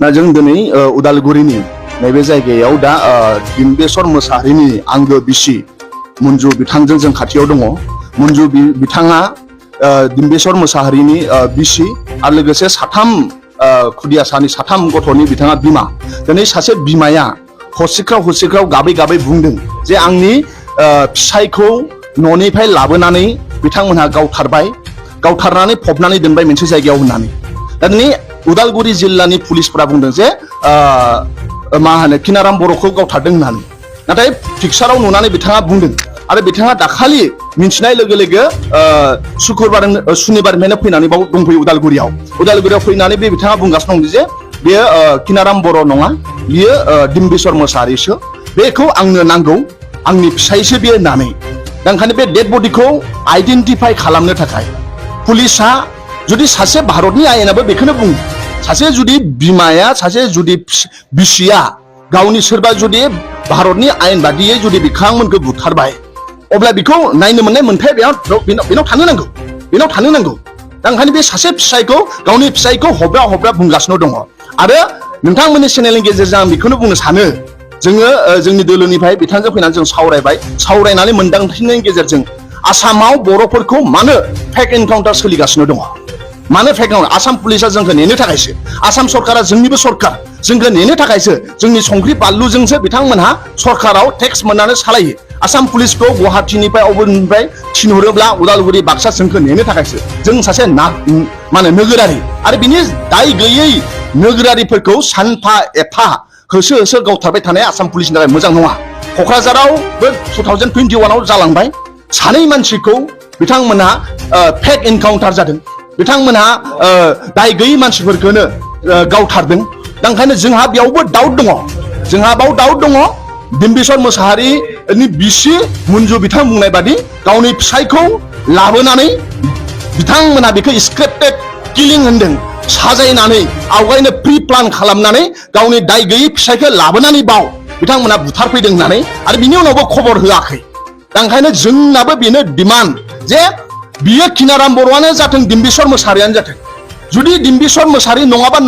ना जों दिनै उदालगुरिनि नैबे जायगायाव दा डिम्बेश्वर मोसाहारिनि आंगो बिसि मन्जु बिथांजों जों खाथियाव दङ। मन्जु बिथाङा डिम्बेश्वर मोसाहारिनि बिसि आरो लोगोसे खुदियासानि साथाम गथ'नि बिथाङा बिमा। दिनै सासे बिमाया हसिख्राव गाबै गाबै बुंदों जे आंनि फिसायखौ न'निफ्राय लाबोनानै बिथांमोनहा गावथारनानै फबनानै दोनबाय मोनसे जायगायाव होननानै। दा दिनै उदालगुरि जिल्लानि पुलिसफोरा बुंदों जे मा होनो किनाराम बर'खौ गावथारदों होननानै। नाथाय पिक्साराव नुनानै बिथाङा बुंदों आरो बिथाङा दाखालि मिन्थिनाय लोगो लोगो सुनिबारनिफ्रायनो फैनानै बाव दंफैयो उदालगुरियाव फैनानै बिथाङा बुंगासिनो दं जे बेयो किनाराम बर' नङा, बियो डिम्बेश्वर मोसाहारिसो, बेखौ आंनो नांगौ, आंनि फिसायसो बेयो होननानै। दा ओंखायनो बे डेड बडिखौ आइडेन्टिफाइ खालामनो थाखाय पुलिसा जुदि सासे भारतनि आयेनाबो बेखौनो बुङो, सासे जुदि बिमाया सासे जुदि बिसिया गावनि सोरबा जुदि भारतनि आयेन बादियै जुदि बिथांमोनखौ बुथारबाय अब्ला बेखौ नायनो मोननाय मोनथाय बेनाव थानो नांगौ। दा ओंखायनो बे सासे फिसायखौ गावनि फिसायखौ हब्रा बुंगासिनो दङ। आरो नोंथांमोननि चेनेलनि गेजेरजों आं बेखौनो बुंनो सानो, जोङो जोंनि दोलोनिफ्राय बिथांजों फैनानै जों सावरायनानै मोनदांथिनायनि गेजेरजों आसामाव बर'फोरखौ मानो फेक एनकाउन्टार सोलिगासिनो दङ, मानो फेक एनकाउन्टार? आसाम पुलिसा जोंखौ नेनो थाखायसो, आसाम सरकारा जोंनिबो सरकार, जोंखौ नेनो थाखायसो, जोंनि संख्रि बानलुजोंसो बिथांमोनहा सरकाराव टेक्स मोननानै सालायो। आसाम पुलिसखौ गुवाहाटीनिफ्राय अबेनिफ्राय थिनहरोब्ला उदालगुरि बाक्सा जोंखौ नेनो थाखायसो। जों सासे नोगोरारि आरो बिनि दाय गैयै नोगोरारिफोरखौ सानफा एफा होसो गावथारबाय थानाया आसाम पुलिसनि थाखाय मोजां नङा। क'क्राझारावबो 2021आव जालांबाय, सानै मानसिखौ बिथांमोनहा फेक एनकाउन्टार जादों, बिथांमोनहा दाय गैयै मानसिफोरखौनो गावथारदों। दा ओंखायनो जोंहा बेयावबो डाउट दङ, डिम्बेश्वर मोसाहारिनि बिसि मन्जु बिथां बुंनाय बादि गावनि फिसायखौ लाबोनानै बिथांमोनहा बेखौ स्क्रिप्टेड किलिं होनदों, साजायनानै आवगायनो प्रि प्लान खालामनानै गावनि दाय गैयै फिसायखौ लाबोनानै बिथांमोनहा बुथारफैदों होननानै आरो बिनि उनावबो खबर होआखै। दा ओंखायनो जोंनाबो बेनो डिमान्ड जे बियो किनाराम बर'आनो जाथों, डिम्बेश्वर मोसाहारियानो जाथों, जुदि डिम्बेश्वर मोसाहारि नंगौबा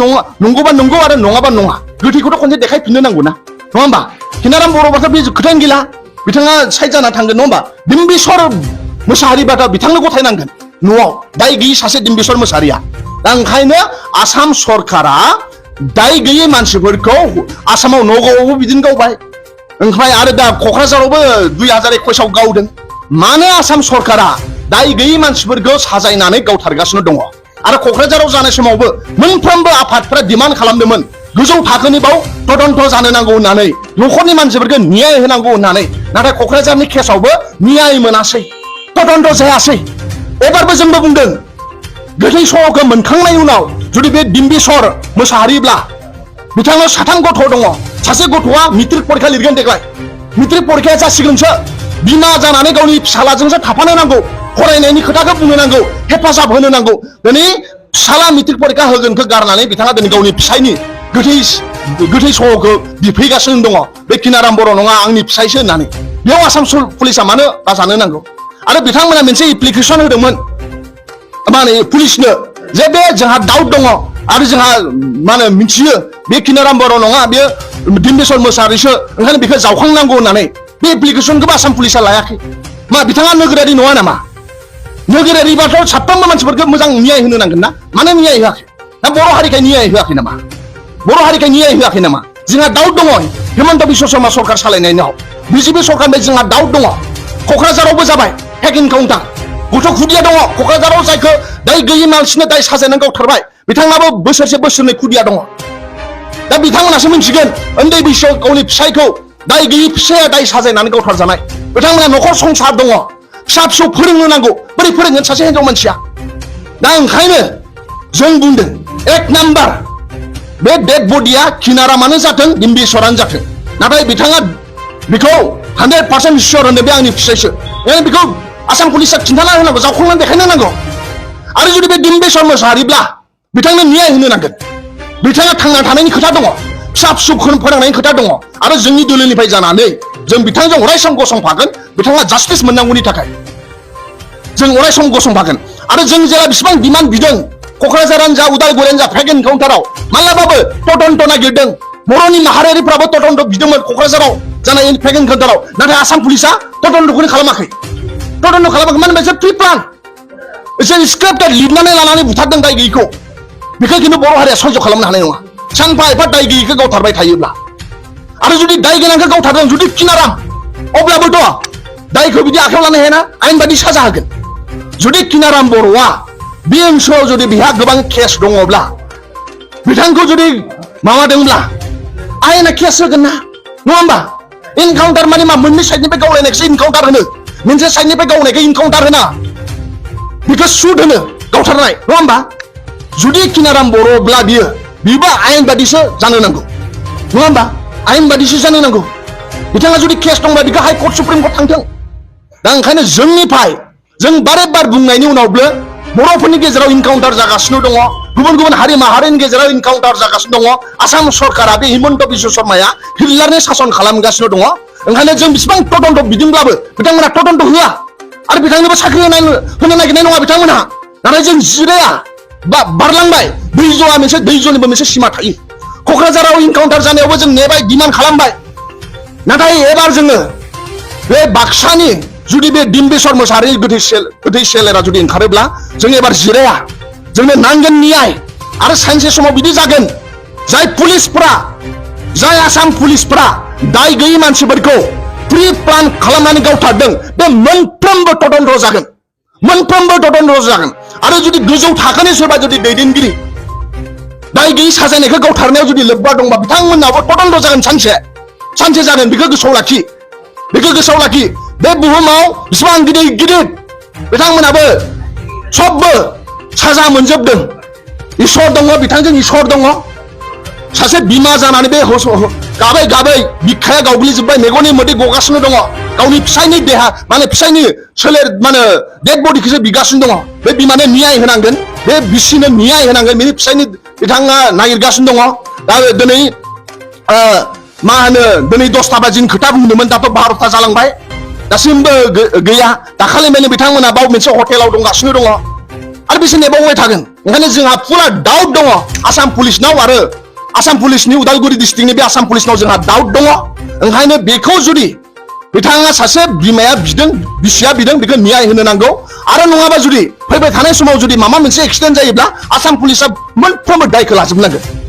नंगौ आरो नङाबा नङा, गोथैखौथ' खनसे देखायफिननो नांगौ ना, नङा होमबा? किनाराम बर'बाथ' बे खोथायानो गैला, बिथाङा साइड जाना थांगोन, नङा होमबा? डिम्बेश्वर मोसाहारिबाथ' बिथांनो गथायनांगोन न'आव, दाय गैयै सासे डिम्बेश्वर मोसाहारिया। दा ओंखायनो आसाम सरकारा दाय गैयै मानसिफोरखौ आसामाव नगावआवबो बिदिनो गावबाय, ओमफ्राय आरो दा क'क्राझारावबो 2021आव गावदों। मानो आसाम सरकारा दाय गैयै मानसिफोरखौ साजायनानै गावथारगासिनो दङ? आरो क'क्राझाराव जानाय समावबो मोनफ्रोमबो आफादफोरा डिमान्ड खालामदोंमोन गोजौ थाखोनि तदन्त जानो नांगौ होननानै, न'खरनि मानसिफोरखौ न्याय होनांगौ होननानै। नाथाय क'क्राझारनि केसावबो न्याय मोनासै, तदन्त जायासै। एबारबो जोंबो बुंदों, गोथै सहखौ मोनखांनायनि उनाव जुदि बे डिम्बेश्वर मोसाहारिब्ला बिथांनाव 3 गथ' दङ, सासे गथ'आ मेट्रिक परिखा लिरगोन देग्लाय, मेट्रिक परिखाया जासिगोनसो, बिमा जानानै गावनि फिसालाजोंसो थाफानो नांगौ, फरायनायनि खोथाखौ बुंनो नांगौ, हेफाजाब होनो नांगौ। दिनै फिसाला मेट्रिक परिखा होगोनखौ गारनानै बिथाङा दिनै गावनि फिसायनि गोथै सहखौ बिफैगासिनो दङ, बे किनाराम बर' नङा, आंनि फिसायसो होननानै। बेयाव आसाम पुलिसा मानो बाजानो नांगौ? आरो बिथांमोना मोनसे एप्लिकेसन होदोंमोन पुलिसनो जे बे जोंहा डाउट दङ आरो जोंहा मिथियो बे किनाराम बर' नङा, बेयो डिम्बेश्वर मोसाहारिसो, ओंखायनो बेखौ जावखांनांगौ होननानै। बे एप्लिकेसनखौबो आसाम पुलिसा लायाखै। मा बिथाङा नोगोरारि नङा नामा? नोगोरारिबाथ' साफ्रोमबो मानसिफोरखौ मोजां न्याय होनो नांगोन ना, मानो न्याय होआखै? दा बर' हारिखाय न्याय होआखै नामा? जोंहा डाउट दङ हिमन्त बिश्व शर्मा सरकार सालायनायनाव, बिजेपि सरकारनिफ्राय जोंहा डाउट दङ। क'क्राझारावबो जाबाय फेक एनकाउन्टार, गथ' खुदिया दङ क'क्राझाराव, जायखौ दाय गैयै मानसिनो दाय साजायनानै गावथारबाय, बिथांनाबो बोसोरनै खुदिया दङ। दा बिथांमोनासो मिथिगोन उन्दै बैसोआव गावनि फिसायखौ दाय गैयै फिसाया दाय साजायनानै गावथारजानाय। बिथांमोना न'खर संसार दङ, फिसा फिसौ फोरोंनो नांगौ, बोरै फोरोंगोन सासे हिनजाव मानसिया? दा ओंखायनो जों बुंदों 1 नाम्बार बे डेड बडिया किनारामानो जाथों, डिम्बेश्वरानो जाथों, नाथाय बिथाङा बेखौ 100% सियर होनो बे आंनि फिसायसो, बेखौ आसाम पुलिसा खिन्थाना होनांगौ, जावखांनानै देखायनो नांगौ। आरो जुदि बे डिम्बेश्वर मोसाहारिब्ला बिथांनो न्याय होनो नांगोन। बिथाङा थांना थानायनि खोथा दङ, फिसा फिसौ फोरोंनायनि खोथा दङ, आरो जोंनि दोलोनिफ्राय जानानै जों बिथांजों अरायसम गसंफागोन। बिथाङा जास्टिस मोननांगौनि थाखाय जों अरायसम गसंफागोन। आरो जों जेला बिसिबां डिमान्ड बिदों क'क्राझारानो जा उदालगुरियानो जा फेक एनकाउन्टाराव मालाबाबो तदन्त नागिरदों बर'नि माहारियारिफ्राबो तदन्त बिदोंमोन क'क्राझाराव जानाय फेक एनकाउन्टाराव नाथाय आसाम पुलिसा तदन्तखौनो खालामाखै मानो होनबा एसे प्रि प्लान एसे स्क्रिप्टेड लिरनानै लानानै बुथारदों दाय गैयैखौ बेखौ खिन्थु बर' हारिया सह्य खालामनो हानाय नङा सानफा एफा दाय गैयैखौ गावथारबाय थायोब्ला आरो जुदि दाय गोनांखौ गावथारदों जुदि किनाराम अब्लाबोथ' दायखौ बिदि आखायाव लानो हायाना आयेन बादि साजा होगोन जुदि किनाराम बर'आ बे ओनसोलाव जुदि बिहा गोबां केस दङब्ला बिथांखौ जुदि माबादोंब्ला आयेना केस होगोन ना नङा होमबा एनकाउन्टार माने मा मोननै साइडनिफ्राय गावलायनायखौसो एनकाउन्टार होनो मोनसे साइडनिफ्राय गावनायखौ एनकाउन्टार होना बेखौ सुद होनो गावथारनाय नङा होमबा जुदि किनाराम बर'ब्ला बिबो आयेन बादिसो जानो नांगौ नङा होमबा आयेन बादिसो जानो नांगौ बिथाङा जुदि केस दंबा बेखौ हाइ कर्ट सुप्रिम कर्ट थांथों दा ओंखायनो जोंनिफ्राय जों बारे बार बुंनायनि उनावबो बर'फोरनि गेजेराव एनकाउन्टार जागासिनो दङ गुबुन गुबुन हारि माहारिनि गेजेराव एनकाउन्टार जागासिनो दङ आसाम सरकारा बे हिमन्त बिश्व शर्माया हिटलारनि सासन खालामगासिनो दङ ओंखायनो जों बेसेबां तदन्त बिदोंब्लाबो बिथांमोना तदन्त होआ आरो बिथांनोबो साख्रि होनो नागिरनाय नङा बिथांमोनहा नाथाय जों जिराया बारलांबाय दैज'निबो मोनसे सिमा थायो क'क्राझाराव एनकाउन्टार जानायावबो जों नेबाय डिमान्ड खालामबाय नाथाय एबार जोङो बे बाक्सानि जुदि बे डिम्बेश्वर मोसाहारि गोथै सेलेरा जुदि ओंखारोब्ला जों एबार जिराया जोंनो नांगोन न्याय आरो सानसे समाव बिदि जागोन जाय आसाम पुलिसफ्रा दाय गैयै मानसिफोरखौ प्रि प्लान खालामनानै गावथारदों बे मोनफ्रोमबो तदन्त जागोन आरो जुदि गोजौ थाखोनि सोरबा जुदि दैदेनगिरि दाय गैयै साजायनायखौ गावथारनायाव जुदि लोब्बा दंबा बिथांमोनाबो तदन्त जागोन सानसे जागोन बेखौ गोसोआव लाखि बे बुहुमाव बेसेबां गिदिर बिथांमोनाबो सबबो साजा मोनजोबदों इसोर दङ बिथांजों इसोर दङ सासे बिमा जानानै बे गाबै बिखाया गावग्लिजोब्बाय मेगननि मोदै गगासिनो दङ गावनि फिसायनि देहा फिसायनि सोलेर डेड बडिखौसो बिगासिनो दङ बे बिमानो न्याय होनांगोन बे बिसिनो न्याय होनांगोन बिनि फिसायनि बिथाङा नागिरगासिनो दङ दा दिनै दिनै 10ता बाजिनि खोथा बुंदोंमोन दाथ' 12ता जालांबाय दासिमबो गैया दाखालिनिफ्रायनो बिथांमोना बाव मोनसे हटेलाव दंगासिनो दङ आरो बिसोर नेबावबाय थागोन ओंखायनो जोंहा फुरा डाउट दङ आसाम पुलिसनाव आरो आसाम पुलिसनि उदालगुरि डिस्ट्रिक्टनि बे आसाम पुलिसनाव जोंहा डाउट दङ ओंखायनो बेखौ जुदि बिथाङा सासे बिमाया बिसिया बिदों बेखौ न्याय होनो नांगौ आरो नङाबा जुदि फैबाय थानाय समाव जुदि माबा मोनसे एक्सिडेन्ट जायोब्ला आसाम पुलिसा मोनफ्रोमबो दायखौ लाजोबनांगोन